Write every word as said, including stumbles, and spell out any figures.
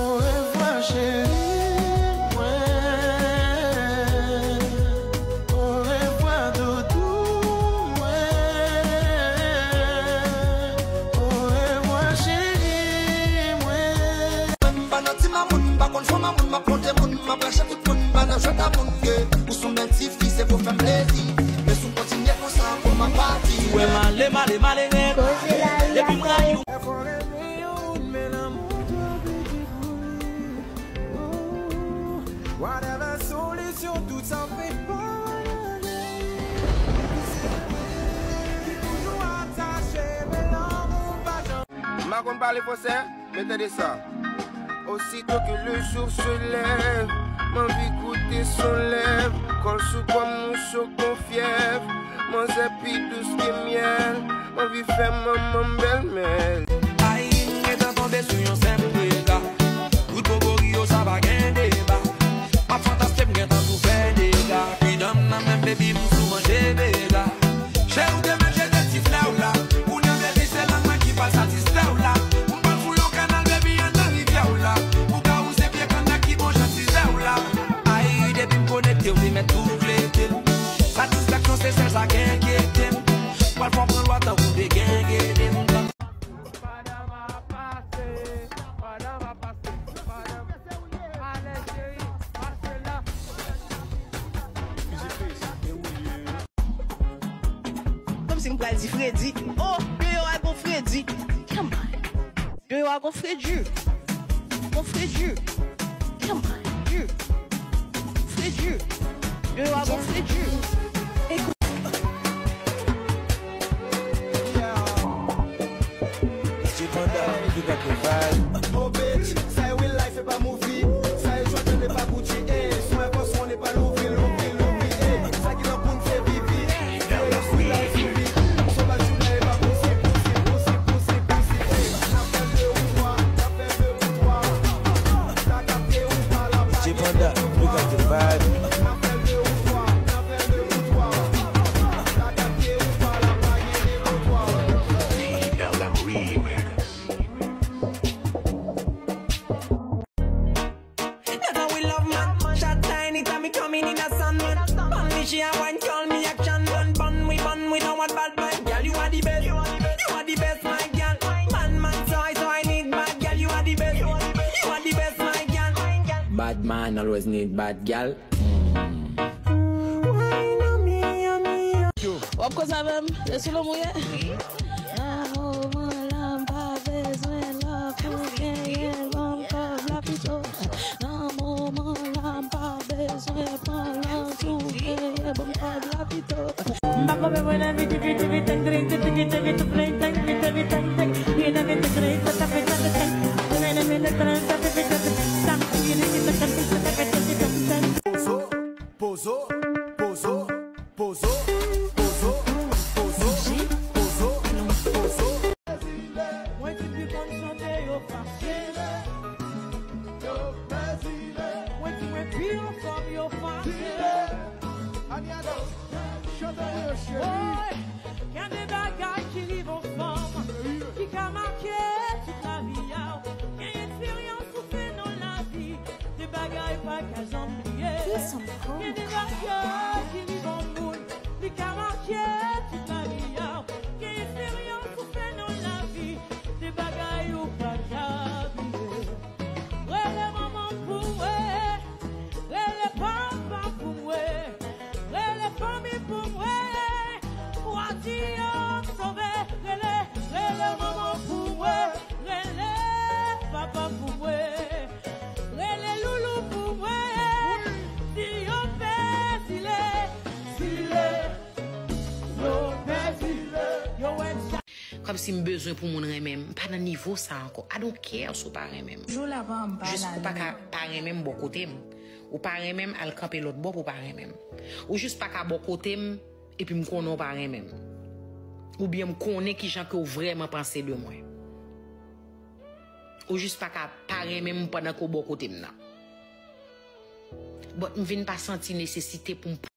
Orevwa, cheri mwen. Orevwa, doudou mwen. Orevwa, cheri mwen. M pa nan ti mamoun, m pa konn fò mamoun, m ap monte moun, m ap rache tout moun, m pa nan jwèt a moun, yeah. Ou se yon bèl ti fi, se pou fè m plezi. Men si w kontinye konsa, pou m ap pati. Ou wè m ale, m ale, m ale nèt. Depi m rayi w. Fò rele yon moun, men lanmou twò piti pou li. Whatever solisyon, tout sa fè pa ale. Ki toujou atache, men lanmou pa janm. M pa konn pale fransè, men tande sa. Aussitôt que le jour se lève, m anvi koute son lèv, kòl sou kò m, mouche kon fyèv, manzè pi dous ke myèl, m anvi fè manman m bèlmè. Ay, m gentan tonbe sou yon senp rega, tout bobori yo sa pa gen deba, m ap fantaske m gentan tou fè dega, pidam nan menm baby m sou manje bega. Cheri, ou te mèt jete ti flè w la. Kounye a, baby, se lang mwen ki pral satisfè w la. M pral fou yon kanal, baby, anndan rivyè w la. Ou ka wouze pye kannak ki bon jan ti zè w la. Ay, depi m konekte, ou te mèt tou glete m. Satisfaksyon se sèl sa k enkyete m. Pral fè w pran lwa tankou te gen gede m. Pandan m ap pase, pandan m ap pase, pandan m... Alèz, cheri, pase la. Kòmsi m pral di Fredi. Oh, deyò a gon Fredi. Come on. Deyò a gon Fredi. Gon Fredi. Come on. Fredi. Deyò a gon Fredi. Ekou- J Panda, you got the vibe. Oh bitch, sa e real life, e pa movie. Sa e Jordan, e pa Gucci, eh. Son e pa son, e pa Louis V, Louis V, Louis V, eh. Sa ki nan poun se Vivi. Fè yo sou la e sou vi. Sovaj jounen e pa posib. Man always need bad gal. W ap koze avè m? E sou lanmou ye? Nan moman la, m pa bezwen love pou genyen, ban m kòb la pito. Nan moman la, m pa bezwen pran love pou genyen, ban m kòb la pito. Pozo, pozo, pozo, pozo, pozo, pozo, pozo, pozo. Mwen di pi konn chante yo fache. Mwen di mwen pi anfòm yo fache. Woy, gen de bagay ki rive yon fanm ki ka make tout lavi a w. Gen eksperyans ou fè nan lavi, de bagay pa ka janm bliye. Gen de bagay ki rive yon moun, li ka make tout lavi a w. Gen eksperyans ou fè nan lavi, de bagay ou pa ka bliye. Rele manman pou mwen, rele papa pou mwen, rele fanmi pou mwen. Pou w a di yo m sove, rele, rele manman pou mwen, rele papa pou mwen, rele loulou pou mwen. Si yo pè zile, zile, yo pè zile, yo wè. Kòmsi m bezwen pou moun renmen m. M pa nan nivo sa ankò. I don't care si w pa renmen m. Jou la pa anba. Jis ou pa ka pa renmen m bò kote m. Ou pa renmen m, al kanpe lòt bò pou w pa renmen m. Ou jis pa ka bò kote m, epi m konnen w pa renmen m. Oubyen m konnen kijan ke w vrèman panse de mwen. Ou jis pa ka pa renmen m pandan ke w bò kote m nan. But m vin pa santi nesesite pou m